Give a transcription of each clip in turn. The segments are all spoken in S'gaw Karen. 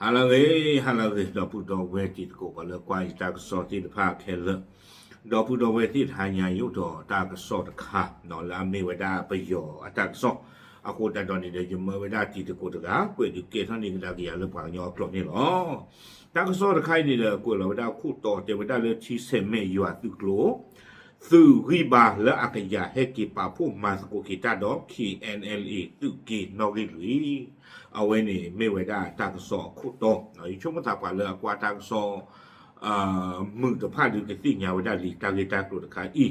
ဟါလၢအဂ့ၤ, ဟါလၢအဂ့ၤ, ဒီပုၢ်ဒီဝဲၢ်တံၤသကိး ပှၤလၢကွၢ်ယတၢ်ကစီၣ်သ့ၣ်တဖၣ်ခဲလၢာ်, ဒီပုၢ်ဒီဝဲၢ်သ့ၣ်တဟါညါ ယအိၣ်ဒီးတၢ်ကစီၣ်တခါ လၢအမ့ၢ်ဝဲဒၣ်ပယီၤအတၢ်ကစီၣ်, အဃိသတးဒီးန့ၣ်ဒီး ယမၢဝဲဒၣ်တံၤသကိးတဂၤ ကွဲးဒုးကဲထီၣ်န့ၢ်ကဒါက့ၤယၤလၢပှၤကညီအကျိာ်န့ၣ်လီၤ. တၢ်ကစီၣ်တခါအံၤန့ၣ်ဒီး ကွဲးလီၤဝဲဒၣ်ခိၣ်တီတဲဝဲဒၣ်လၢ ထံဆဲးမဲာ်ယွၤသုးကျိၤ သုးဂံၢ်ဘါလၢအကယၤဟဲက့ၤပာ်ဖှိၣ်မၤသကိးက့ၤတၢ်ဒီး KNLA သုးက့နီၣ်ဂံၢ်လွံၢ်, အဝဲန့ၣ်မ့ၢ်ဝဲဒၣ်တၢ်ကစီၣ်အခိၣ်တီ, ယဆိကမိၣ်သးပှၤလၢအကွၢ်တၢ်ကစီၣ် မုာ်တဖၣ်ဒုးကသ့ၣ်ညါဝဲဒၣ်လံတၢ်ဂ့ၢ်တၢ်ကျိၤတခါအံ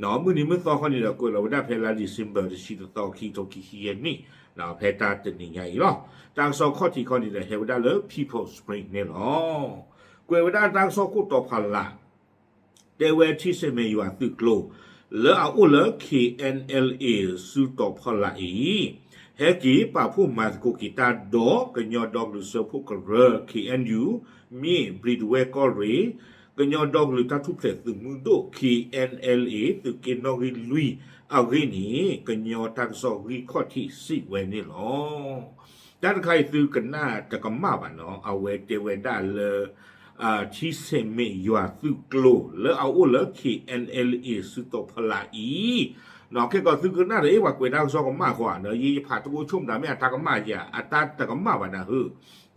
ၤ, မုၢ်နံၤမုၢ်သီခီန့ၣ်ဒီး ကွဲးလီၤဝဲဒၣ်ဖဲလါ December တဆံတသီ ခံကထိခံဆံယဲၢ်နံၣ်, ဖဲတၢ်တနံၤညါအံၤလီၤ. တၢ်ကစီၣ်ခီၣ်ထံးခီန့ၣ်ဒီး ဟဲဝဲဒၣ်လၢ People's Spring န့ၣ်လီၤ. ကွဲးဝဲဒၣ်တၢ်ကစီၣ်ခိၣ်တီဖီလာ် တဲဝဲထံဆဲးမဲာ်ယွၤသုးကျိၤ လၢအအိၣ်လၢ KNLA စုတီၤဖီလာ်အံၤ ဟဲက့ၤပာ်ဖှိၣ်မၤသကိးက့ၤတၢ်ဒီးကညီဒီကလုာ်စၢဖှိၣ်ကရၢ KNU မ့ၢ်ဘျံးဒဝဲၢ်ကီၢ်ရ့ၣ် ကညီဒီကလုာ်တၢ်ထူၣ်ဖျဲးသုးမုၢ်ဒိၣ် KNLA သုးက့နီၣ်ဂံၢ်လွံၢ်အဂ့ၢ်န့ၣ် ကညီတၢ်ကစီၣ်ဂံၢ်ခီၣ်ထံးစံးဝဲန့ၣ်လီၤ. တၢ်တခါအံၤသုကနၣ်တကမၣ်ဘၣ်နီၤ, အဝဲတဲဝဲဒၣ်လၢ ထံဆဲးမဲာ်ယွၤသုးကျိၤ လၢအအိၣ်လၢ KNLA စုတီၤဖီလာ်အံၤ, ခဲကီးသုကနၣ်ဒီး အ့ၣ် ပှၤကွဲးတၢ်ကစီၣ်ကမၣ်ဃီဧါ, ယယဖးတကိးဆိကမိၣ်တၢ် မ့ၢ်အတၢ်ကမၣ်ယၤ အတၢ်တကမၣ်ဘၣ်နၤဧ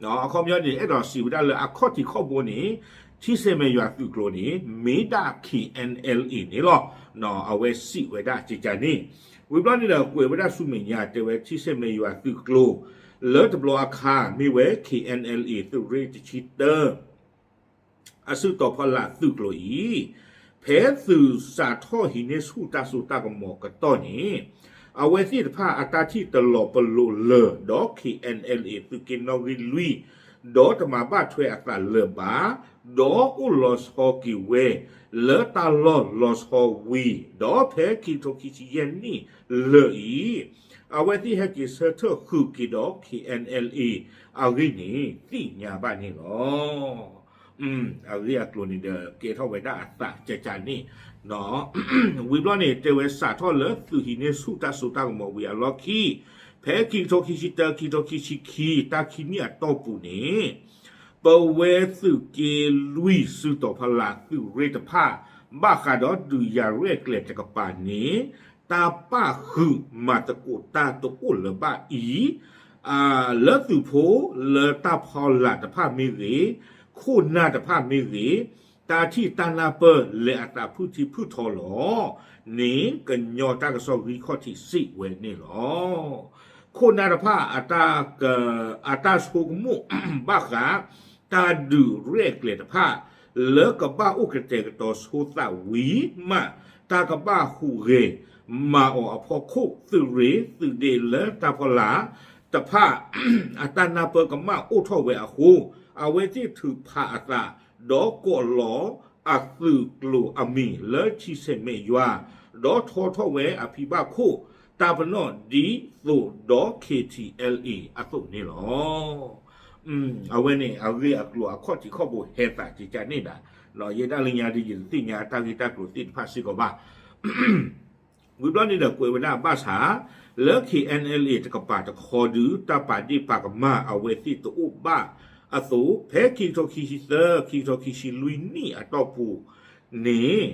ၢ, အခီပညီန့ၣ် အဲၣ်ဒိးစံးဝဲဒၣ်လၢအခီၣ်ထံးခီၣ်ဘိန့ၣ် ထံဆဲးမဲာ်ယွၤသုးကျိၤန့ၣ် မ့ၢ်ဒၣ် KNLA န့ၣ်လီၤ. အဝဲစံးဝဲဒၣ်ကကန့ၣ်, ဝံၤဘျီန့ၣ်ဒီးကွဲးဝဲဒၣ်ဆူမဲာ်ညါ တဲဝဲထံဆဲးမဲာ်ယွၤသုးကျိၤ လၢတဘျီအခါမ့ၢ်ဝဲ KNLA သုးရ့ၣ်တဆံတၢ အစုတီၤဖီလာ်သုးကျိၤအံၤ, ဖဲသုးစးထီၣ်ဟံးန့ၢ်ဆူၣ်တၢ်စိတၢ်ကမီၤကတီၢ်န့ၣ်, အဝဲသ့ၣ်တဖၣ်အတၢ်ထံၣ်တလီၤပလိာ်လၢာ်ဒီး KNLA သုးက့နီၣ်ဂံၢ်လွံၢ်, ဒီးတမၤဘၣ်ထွဲအသးလၢၤဘၣ်, ဒီးအိၣ်လီၤဆီက့ၤဝဲ လၢတၢ်လီၢ်လီၤဆီဝံၤ, ဒီးဖဲခံကထိခံဆံယဲၢ်နံၣ်လၢာ်အံၤ, အဝဲသ့ၣ်ဟဲက့ၤဆၢထၢၣ်ဃုာ်က့ၤဒီး KNLA အဂ့ၢ်န့ၣ် သ့ၣ်ညါဘၣ်န့ၣ်လီၤ. အဂ့ၢ်အကျိၤန့ၣ်ဒီး ကဲထီၣ်ဝဲဒၣ်အသးကကန့ၣ်, ဝံၤဘျီန့ၣ် တဲဝဲစးထီၣ်လၢသုးဟံးန့ၢ်ဆူၣ်တၢ်စိတၢ်ကမီၤဝံၤအလီၢ်ခံ, ဖဲခံကထိခံဆံတၢ ခံကထိခံဆံခံ တၢ်ခံနံၣ်အတီၢ်ပူၤန့ၣ်, ပဝဲသုးက့လွံၢ်စုတီၤဖီလာ်သုးရ့ၣ်တဖၣ် ဘၣ်ဃးဒီးဒုးယၤရဲၣ်ကျဲၤတကပၤန့ၣ်, တၢ်ပၣ်ဃုာ်မၤသကိးတၢ်တအိၣ်လၢၤဘၣ်အံၤ, လၢသုးဖိလၢတၢ်ဖီလာ်တဖၣ်မ့ၢ်ဂ့ၤ, ခိၣ်နၢ်တဖၣ်မ့ၢ်ဂ့ၤ, တၢ်ထံၣ်တၢ်နၢ်ပၢၢ်လဲၤအသးဖုၣ်ထံဖုၣ်ထီလီၤန့ၣ် ကညီတၢ်ကစီၣ်ဂံၢ်ခီၣ်ထံးစံးဝဲန့ၣ်လီၤ. ခိၣ်နၢ်တဖၣ် အတၢ်ဆိကမိၣ်ဘၣ်ဃး တၢ်ဒုးရဲၣ်ကျဲၤတဖၣ် လၢကဘၣ်အိၣ်ကတဲာ်ကတီၤဆိသးဝံၤမး တၢ်ကဘၣ်ဟူးဂဲၤမၤအီၤအဖီခိၣ် သုးရ့ၣ်သုးဒ့လၢတၢ်ဖီလာ်တဖၣ် အတၢ်နၢ်ပၢၢ်ကမၣ်အိၣ်ထီၣ်ဝဲအဃိ, အဝဲသ့ၣ်ထုးဖးအသး ဒီးကိးလီၤအသုးကျိၤအမံၤလၢထံဆဲးမဲာ်ယွၤ, ဒီးထီထီၣ်ဝဲအဖံဘၣ်ခိၣ်တၢ်ပနီၣ်ဒ်သိးဒီး KTLA အသိးန့ၣ်လီၤ. အဝဲန့ၣ် အဂ့ၢ်အကျိၤအခီၣ်ထံးခီၣ်ဘိဟဲသးကကန့ၣ်ဒၣ်, ယဲဒၣ်လၢညါဒီး ယတသ့ၣ်ညါတၢ်ဂ့ၢ်တၢ်ကျိၤသ့ၣ်တဖၣ်စ့ၢ်ကီးဘၣ်. ဝံၤဘျီန့ၣ်ဒီးကွဲးဝဲဒၣ်ဘၣ်ဆၣ်, လၢ KNLA တကပၤတခီဒုး တၢ်ပာ်ဒ့ၣ်ပာ်ကမၣ်အဝဲသ့ၣ်တအိၣ်ဘၣ်အသိး, ဖဲခံကထိခံဆံသၢ ခံကထိခံဆံလွံၢ်နံၣ်အတီၢ်ပူၤန့ၣ်,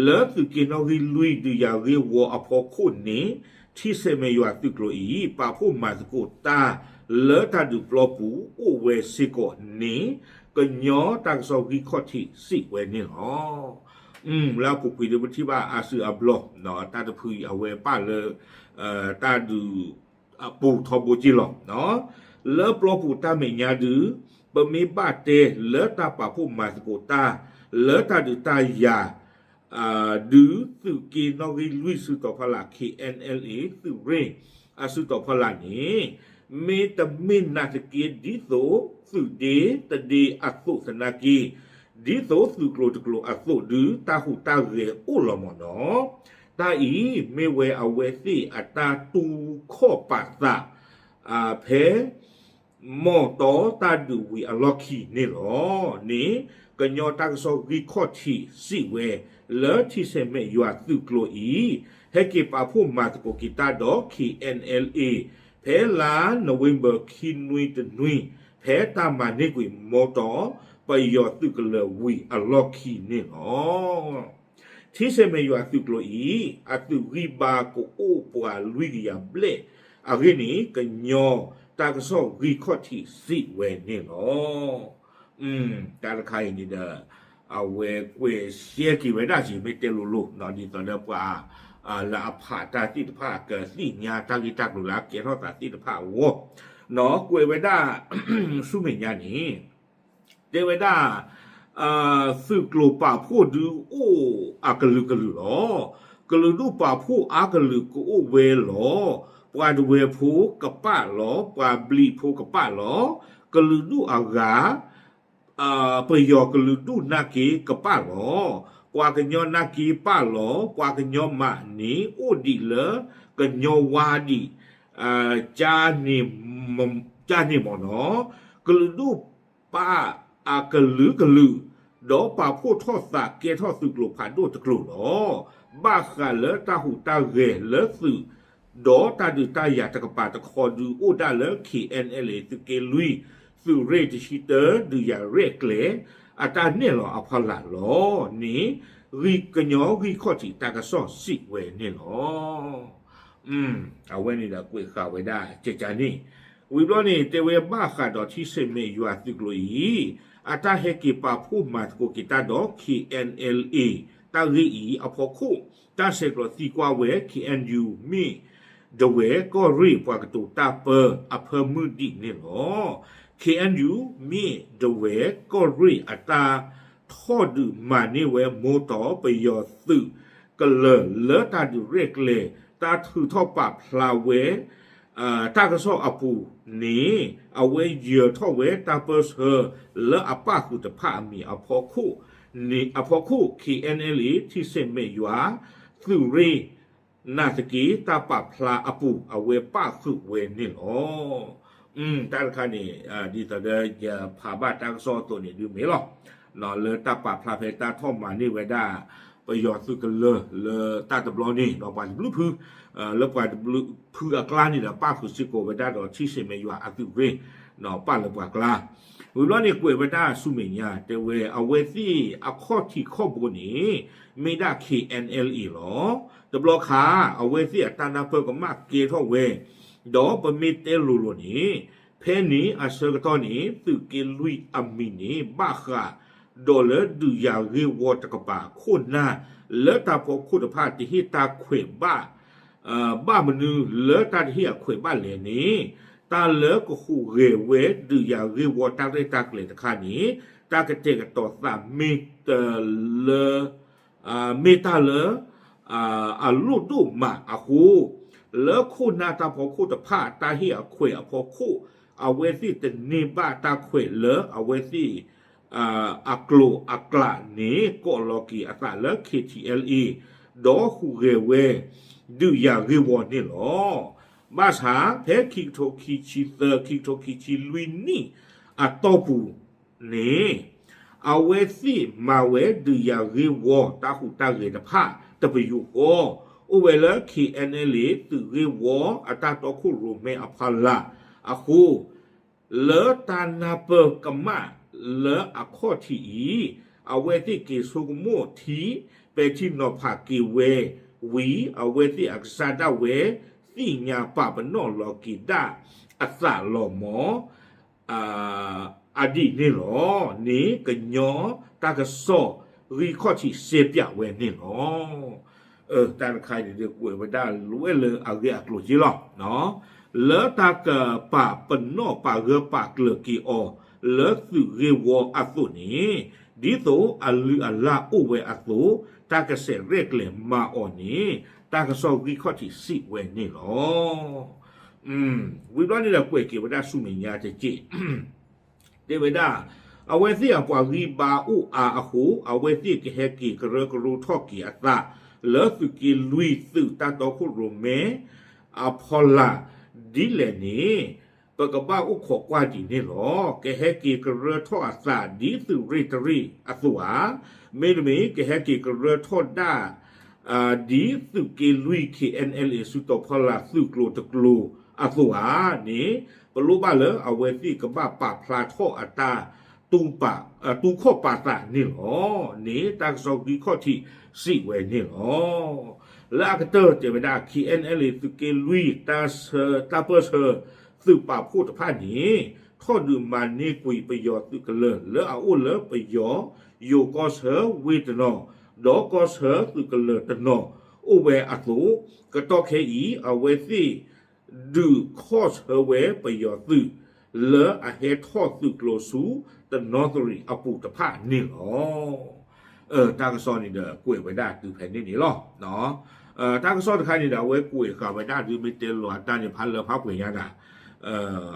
လၢသုးက့နီၣ်ဂံၢ်လွံၢ်ဒုးယၤဂ့ၢ်ဝီအဖီခိၣ်န့ၣ်, ထံဆဲးမဲာ်ယွၤသုးကျိၤအံၤ ပာ်ဖှိၣ်မၤသကိးတၢ်လၢတၢ်ဒုးပျီပူၤ အိၣ်ဝဲစ့ၢ်ကီးန့ၣ် ကညီတၢ်ကစီၣ်ဂံၢ်ခီၣ်ထံးစံးဝဲန့ၣ်လီၤ. လၢအပူၤကွံာ်ဒီးပထံၣ်ဘၣ်အါစုအါဘျီ, တၢ်တဖုအံၤအဝဲပာ်လၢ တၢ်ဒုးအပူၤထီဘိက့လီၤ. လၢပျီပူၤတၢ်မဲာ်ညါဒုး, ပမ့ၢ်ဘၣ်တဲလၢတၢ်ပာ်ဖှိၣ်မၤသကိးတၢ် လၢတၢ်ဒုးတၢ်ယၤ ဒုးသုးက့နီၣ်ဂံၢ်လွံၢ်စုတီၤဖီလာ် KNLA သုးရ့ၣ်အစုတီၤဖီလာ်န့ၣ်, မ့တမ့ၢ်နာ်သက့ ဒ်သိးသုးဒ့တဒ့အသိးသနာ်က့, ဒ်သိးသုးကျိၤတကျိၤအသိးဒုး တၢ်ဟူးတၢ်ဂဲၤအိၣ်လီၤမၢ်နီၤ. တၢ်အံၤမ့ၢ်ဝဲအဝဲသ့ၣ်အတၢ်တူၢ်ခီၣ်ပာ်သး ဖဲ မီၢ်တီတၢ်ဒုးဝံၤအလီၢ်ခံန့ၣ်လီၤန့ၣ်, ကညီတၢ်ကစီၣ်ဂံၢ်ခီၣ်ထံးစံးဝဲ လၢထံဆဲးမဲာ်ယွၤသုးကျိၤအံၤ ဟဲက့ၤပာ်ဖှိၣ်မၤသကိးက့ၤတၢ်ဒီး KNLA ဖဲလါနိၣ်ဝ့ဘၢၣ်ခံနွံတနွံ, ဖဲတၢ်မၤန့ၢ်ကွံာ်မိၢ်တီၢ်ပယီၤသုးကလၢၤဝံၤအလီၢ်ခံန့ၣ်လီၤ. ထံဆဲးမဲာ်ယွၤသုးကျိၤအံၤ အသုးဂံၢ်ဘါကအိၣ်ပှၤလွံၢ်ကယၤဘျဲၣ်အဂ့ၢ်န့ၣ် ကညီတၢ်ကစီၣ်ဂံၢ်ခီၣ်ထံးစံးဝဲန့ၣ်လီၤ. တၢ်တခါအံၤန့ၣ်ဒီး အဝဲကွဲးရှဲက့ၤဝဲဒၣ်က့ၤ မ့ၢ်တဲလိၤလိၤ ဒ်သိးဒီးပှၤ လၢအဖးတၢ်သ့ၣ်တဖၣ် ကသ့ၣ်ညါတၢ်ဂ့ၢ်တၢ်ကျိၤလၢအကဲထီၣ်သးသ့ၣ်တဖၣ်အဂီၢ် ကွဲးဝဲဒၣ် ဆူမဲာ်ညါန့ၣ် တဲဝဲဒၣ် သုးကျိၤပာ်ဖှိၣ်ဒုးအိၣ်အကလုာ်ကလုာ်လီၤ. ကလုာ်ဒူၣ်ပာ်ဖှိၣ်အါကလုာ်ကအိၣ်ဝဲလီၤ. ပှၤဒဝဲၢ်ဖိကပၣ်လီၤ. ပှၤဘျံးဖိကပၣ်လီၤ. ကလုာ်ဒူၣ်အဂၤ ပယီၤကလုာ်ဒူၣ်နာ်က့ကပၣ်လီၤ. ပှၤကညီနာ်က့ပၣ်လီၤ. ပှၤကညီမးန့ၣ်အိၣ်ဒံးလၢ ကညီဝါဒံး ကန့ၣ်မ့ၢ်နီၤ ကလုာ်ဒူၣ်ပာ်အကလုာ်ကလုာ် ဒီးပာ်ဖှိၣ်ထီၣ်သးကဲထီၣ်သုးကျိၤဖးဒိၣ်တကျိၤလီၤ. ဘၣ်ဃးလၢတၢ်ဟူးတၢ်ဂဲၤလၢသုး ဒီးတၢ်ဒုးတၢ်ယၤတကပၤတခီဒုးအိၣ်ဒၣ်လၢ ခ့ၣ်အဲၣ်အဲၣ်လ် သုးက့လွံၢ် သုးရ့ၣ်တဆံတၢ ဒုးယၤရဲၣ်ကျဲၤ အတၢ်နဲၣ်လီၤအဖီလာ်လီၤန့ၣ် ကညီဂံၢ်ခီၣ်ထံးတၢ်ကစီၣ်စံးဝဲန့ၣ်လီၤ. အဝဲန့ၣ်ဒီးကွဲးဃာ်ဝဲဒၣ်ကကန့ၣ် ဝံၤဘျီန့ၣ် တဲဝဲဘၣ်ဃးဒီးထံဆဲးမဲာ်ယွၤသုးကျိၤအံၤ အတၢ်ဟဲက့ၤပာ်ဖှိၣ်မၤသကိးက့ၤတၢ်ဒီး ခ့ၣ်အဲၣ်အဲၣ်လ် တၢ်ဂ့ၢ်အံၤအဖီခိၣ် တၢ်ဆဲးကျိးသံကွၢ်ဝဲ ခ့ၣ်အဲၣ်ယူၣ် မ့ၢ်ဒဝဲၢ်ကီၢ်ရ့ၣ်ပှၤကတိၤတၢ်ပၢအဖၢမုၢ်ဒံးန့ၣ်လီၤ. ခ့ၣ်အဲၣ်ယူၣ် မ့ၢ်ဒဝဲၢ်ကီၢ်ရ့ၣ်အတၢ်ထီၣ်ဒုးမၤန့ၢ်ဝဲမိၢ်တီၢ်ပယီၤသုးကလၢၤလၢတၢ်ဒုးရဲၣ်ကျဲၤ တၢ်ထုးထီၣ်ပာ်ဖျါဝဲ တၢ်ကစီၣ်အပူၤန့ၣ် အဝဲယၢၤထီၣ်ဝဲတၢ်ပၢဆှၢလၢအပၣ်ဃုာ်တဖၣ်အမံၤအဖီခိၣ်န့ၣ် အဖီခိၣ် ခ့ၣ်အဲၣ်အဲၣ်လ် ထံဆဲးမဲာ်ယွၤ သုးရ့ၣ် နာ်သက့တၢ်ပာ်ဖျါအပူၤ အဝဲပၣ်ဃုာ်ဝဲန့ၣ်လီၤ. တၢ်တခါန့ၣ် ဒ်သိးဒီးယဖးဘၣ်တၢ်ကစီၣ်အသိးန့ၣ်ဒုးမ့ၢ်လီၤ. လၢတၢ်ပာ်ဖျါဖဲတၢ်ထီၣ်မၤန့ၢ်ဝဲဒၣ် ပယီၤသုးကလၢၤလၢတၢ်တဘျီန့ၣ် ဒီးပှၤတဘျုးဖု လၢပှၤတဘျုးဖုအကျါန့ၣ်ဒီး ပၣ်ဃုာ်စ့ၢ်ကီးဝဲဒၣ်ဒီးထံဆဲးမဲာ်ယွၤအသုးရ့ၣ် ပၣ်လၢပှၤကျါ ဝံၤဘျီန့ၣ်ကွဲးဝဲဒၣ်ဆူမဲာ်ညါ တဲဝဲအဝဲသ့ၣ်အခီၣ်ထံးခီၣ်ဘိန့ၣ် မ့ၢ်ဒၣ် ခ့ၣ်အဲၣ်အဲၣ်လ် လီၤ. တဘျီခါ အဝဲသ့ၣ်အတၢ်နၢ်ပၢၢ်ကမၣ်ကဲထီၣ်ဝဲ ဒီးပမ့ၢ်တဲလိၤလိၤန့ၣ် ဖဲန့ၣ်အဆၢကတီၢ်န့ၣ် သုးက့လွံၢ်အမံၤန့ၣ် ဘၣ်ဃးဒီးလၢဒုးယၤဂ့ၢ်ဝီတကပၤခိၣ်နၢ် လၢတၢ်ဖီခိၣ်တဖၣ်တဟ့ၣ်တၢ်ခွဲးဘၣ် ဘၣ်မနုၤလၢတၢ်တဟ့ၣ်အခွဲးဘၣ်လဲၣ်န့ၣ် တၢ်လၢကဟူးဂဲၤဝဲဒုးယၤဂ့ၢ်ဝီတၢ်ရဲၣ်တၢ်ကျဲၤတခါန့ၣ် တၢ်ကတဲာ်ကတီၤသးမ့ၢ်တလၢ မ့ၢ်တၢ်လၢ အလိၣ်ဒိၣ်မးအဃိ လၢခိၣ်နၢ်တၢ်ဖီခိၣ်တဖၣ် တၢ်ဟ့ၣ်အခွဲးအဖီခိၣ် အဝဲသ့ၣ်တန့ၢ်ဘၣ်တၢ်ခွဲးလၢအဝဲသ့ၣ် အကျိၤအကျဲန့ၣ် ကိးလီၤက့ၤအသးလၢ ခ့ၣ်ထံးအဲၣ်လ်အ့ ဒီးဟူးဂဲၤဝဲ ဒုးယၤဂ့ၢ်ဝီန့ၣ်လီၤ. ဘၣ်ဆၣ် ဖဲခံကထိခံဆံသၢ ခံကထိခံဆံလွံၢ်နံၣ်အတီၢ်ပူၤန့ၣ် အဝဲသ့ၣ်မၤဝဲဒုးယၤဂ့ၢ်ဝီတၢ်ဟူးတၢ်ဂဲၤတဖၣ်တပယူာ်ဃီ အိၣ်ဝဲလၢ ခ့ၣ်အဲၣ်အဲၣ်လ်အ့ သုးဂ့ၢ်ဝီအတၢ်တီခိၣ်ရိၣ်မဲအဖီလာ်အဃိ လၢတၢ်နၢ်ပၢၢ်ကမၣ်လၢအခီၣ်ထံးအံၤ အဝဲသ့ၣ်က့ၤဆိကမိၣ်ထံ ပဲာ်ထံနီၤဖးက့ၤဝဲဝံၤ အဝဲသ့ၣ်အကစၢ်ဒၣ်ဝဲ သ့ၣ်ညါပာ်ပနီၣ်လီၤက့ၤဒၣ်အသးလီၤမၢ် အဒ်န့ၣ်လီၤန့ၣ် ကညီတၢ်ကစီၣ်ဂံၢ်ခီၣ်ထံးစဲးပၠးဝဲန့ၣ်လီၤ. တၢ်တခါအံၤန့ၣ်ကွဲးဝဲဒၣ်လွဲလၢအဂ့ၢ်အကျိၤက့လီၤ. လၢတၢ်ကပာ်ပနီၣ်ပာ်ဂၢၢ်ပာ်ကျၢၤက့ၤအီၤ လၢသုးဂ့ၢ်ဝီအသိးန့ၣ် ဒ်သိးအလုၢ်အလၢ်အိၣ်ဝဲအသိး တၢ်ကဆဲးရဲၣ်ကျဲၤမၤအီၤန့ၣ် တၢ်ကစီၣ်ဂံၢ်ခီၣ်ထံးစံးဝဲန့ၣ်လီၤ. ဝံၤဘျီန့ၣ်ဒီးကွဲးက့ၤဝဲဒၣ်ဆူမဲာ်ညါတက့ၢ် တဲဝဲဒၣ် အဝဲသ့ၣ်အပှၤဂံၢ်ဘါအိၣ်အါအဃိ အဝဲသ့ၣ်ကဟဲက့ၤကရၢကရိထီၣ်က့ၤအသး လၢသုးက့လွံၢ်သုးတၢ်တီခိၣ်ရိၣ်မဲအဖီလာ် ဒ်လဲၣ်န့ၣ် ပကဘၣ်အိၣ်ခိးကွၢ်ဒ်န့ၣ်လီၤ. ကဟဲက့ၤကရၢထီၣ်အသးဒ်သုးရ့ၣ်တရ့ၣ်အသိးဧါ, မ့တမ့ၢ် ကဟဲက့ၤကရၢထီၣ်ဒၣ် ဒ်သုးက့လွံၢ် ခ့ၣ်အဲၣ်အဲၣ်လ်အ့ စုတီၤဖီလာ်သုးကျိၤတကျိၤ အသိးဧါန့ၣ် ပလိၣ်ဘၣ်လၢအဝဲသ့ၣ်ကဘၣ်ပာ်ဖျါထီၣ်အတၢ် တူၢ်ခီၣ်ပာ်သးန့ၣ်လီၤန့ၣ် တၢ်ကစီၣ်ဂံၢ်ခီၣ်ထံးစံးဝဲန့ၣ်လီၤ. လၢအကတၢၢ်တဲဝဲဒၣ် K N L A သုးက့လွံၢ် တၢ်ပၢၢ်ဆၢသုးပာ်ဖှိၣ်တဖၣ်န့ၣ် ထီၣ်ဒုးမၤန့ၢ်ကွံာ်ပယီၤသုးကလၢၤလၢအအိၣ်လၢပယီၤ ယိၤကီၢ်ဆၢဝ့ၢ်တနီၤ ဒီးကီၢ်ဆၢသုးကလၢၤတနီၤ အိၣ်ဝဲအသိး ကတီၢ်ခဲအံၤ အဝဲသ့ၣ် ဒုးခီၣ်ဆၢဝဲပယီၤသုး လၢအဟဲထီၣ်သုးကျိၤဆူတနီသရံၣ်အပူၤတဖၣ်န့ၣ်လီၤ. တၢ်ကစီၣ်န့ၣ်ဒီးကွဲးဝဲဒၣ်တုၤဖဲန့ၣ်န့ၣ်လီၤ. တၢ်ကစီၣ်တခါန့ၣ်ဒီး အဝဲကွဲးဃာ်ဝဲဒၣ်ဒုး မ့ၢ်တဲလီၤအတၢ်န့ၣ် ဖးလၢဖးပှဲၤညါဒၣ်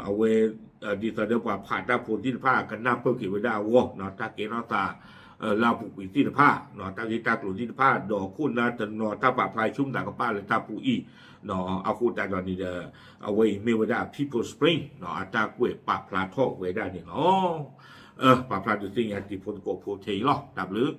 အဝဲ ဒ်သိးဒီးပှၤဖးတၢ်ဖိသ့ၣ်တဖၣ် ကနၢ်ပၢၢ်က့ၤဝဲဒၣ်အဂီၢ် တၢ်ကဲထီၣ်သး လၢအပူၤကွံာ်သ့ၣ်တဖၣ် တၢ်ဂ့ၢ်တၢ်ကျိၤသ့ၣ်တဖၣ် ဒီးခိၣ်နၢ်တနီၤတၢ်ပာ်ဖျါဆူမတၤကပာ်လၢတၢ်ပူၤအံၤ အဃိသတးဒီးန့ၣ်ဒီး အဝဲအံၤမ့ၢ်ဝဲဒၣ် People Spring အတၢ်ကွဲးပာ်ဖျါထီၣ်ဝဲဒၣ်န့ၣ်လီၤ. ပာ်ဖျါဒုးသ့ၣ်ညါတံၤဖိသကိးဖိထဲအံၤလီၤ. တၢ်ဘျုး